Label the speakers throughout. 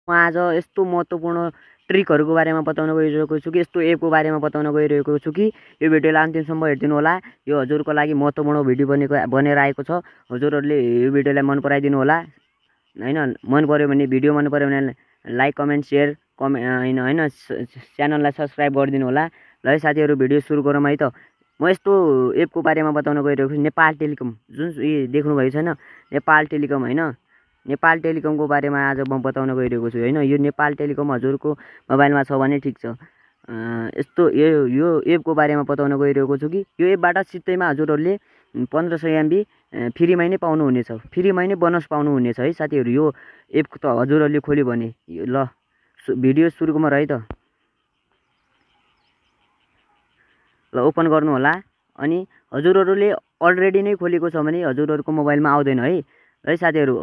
Speaker 1: म आज यस्तो महत्त्वपूर्ण ट्रिकहरूको बारेमा बताउन गइरहेको छु कि यस्तो एपको बारेमा बताउन गइरहेको छु कि यो भिडियोलाई अन्तिमसम्म हेरिदिनु होला। यो हजुरको लागि महत्त्वपूर्ण भिडियो बनेर आएको छ। हजुरहरूले यो भिडियोलाई मन पराइदिनु होला हैन। मन पर्यो भने भिडियो मन पर्यो भने लाइक कमेन्ट सेयर हैन च्यानललाई सब्स्क्राइब गरिदिनु होला। ल है साथीहरू भिडियो सुरु गरौँ है त। म यस्तो एपको बारेमा बताउन गइरहेको छु, नेपाल टेलिकम। जुन देख्नुभएको छैन नेपाल टेलिकम हैन, नेपाल टेलिकमको बारेमा आज म बताउन गइरहेको छु हैन। यो नेपाल टेलिकम हजुरको मोबाइलमा छ भने ठिक छ। यस्तो यो एपको बारेमा बताउन गइरहेको छु कि यो एपबाट सित्तैमा हजुरहरूले 1500 MB फ्रीमै नै पाउनुहुनेछ, फ्रीमै नै बोनस पाउनुहुनेछ है साथीहरू। यो एप त हजुरहरूले खोल्यो भने ल भिडियो सुरु गरौँ है त। ल ओपन गर्नु होला। अनि हजुरहरूले अलरेडी नै खोलेको छ भने हजुरहरूको मोबाइलमा आउँदैन है साथीहरू।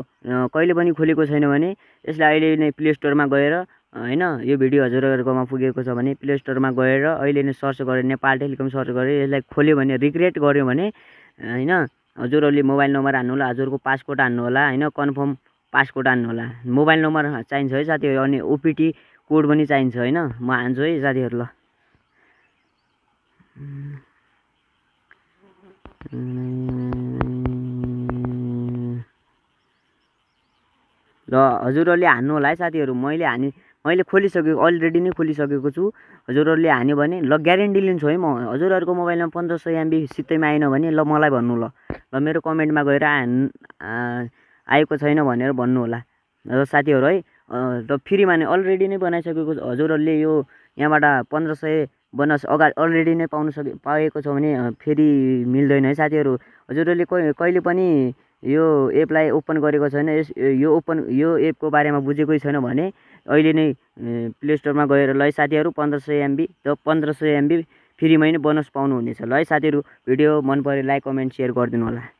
Speaker 1: कहिले पनि खोलेको छैन भने यसलाई अहिले नै प्ले स्टोरमा गएर हैन, यो भिडियो हजुरहरूकोमा पुगेको छ भने प्ले स्टोरमा गएर अहिले नै सर्च गरेर नेपाल टेलिकम सर्च गरेर यसलाई खोल्यो भने रिक्रिएट गर्यो भने हैन, हजुरहरूले मोबाइल नम्बर हान्नु होला, हजुरको पासकोड हान्नु होला हैन, कन्फर्म पासकोड हान्नु होला। मोबाइल नम्बर चाहिन्छ है साथीहरू, अनि ओपिटी कोड पनि चाहिन्छ हैन। म हान्छु है साथीहरू। ल हजुरहरूले हान्नु होला है साथीहरू। मैले खोलिसकेको, अलरेडी नै खोलिसकेको छु। हजुरहरूले हान्यो भने ल ग्यारेन्टी लिन्छु है म। हजुरहरूको मोबाइलमा 1500 MB सित्तैमा आएन भने ल मलाई भन्नु ल मेरो कमेन्टमा गएर आएको छैन भनेर भन्नु होला र साथीहरू है। र फ्रीमा नै अलरेडी नै बनाइसकेको हजुरहरूले यो यहाँबाट 1500 बोनस अलरेडी नै पाएको छ भने फेरि मिल्दैन है साथीहरू। हजुरहरूले कहिले पनि यो एपलाई ओपन गरेको छैन, यो एपको बारेमा बुझेकै छैन भने अहिले नै प्ले स्टोरमा गएर ल है साथीहरू 1500 MB र 1500 MB फ्रीमै नै बोनस पाउनुहुनेछ। ल है साथीहरू, भिडियो मन परे लाइक कमेन्ट सेयर गरिदिनु होला।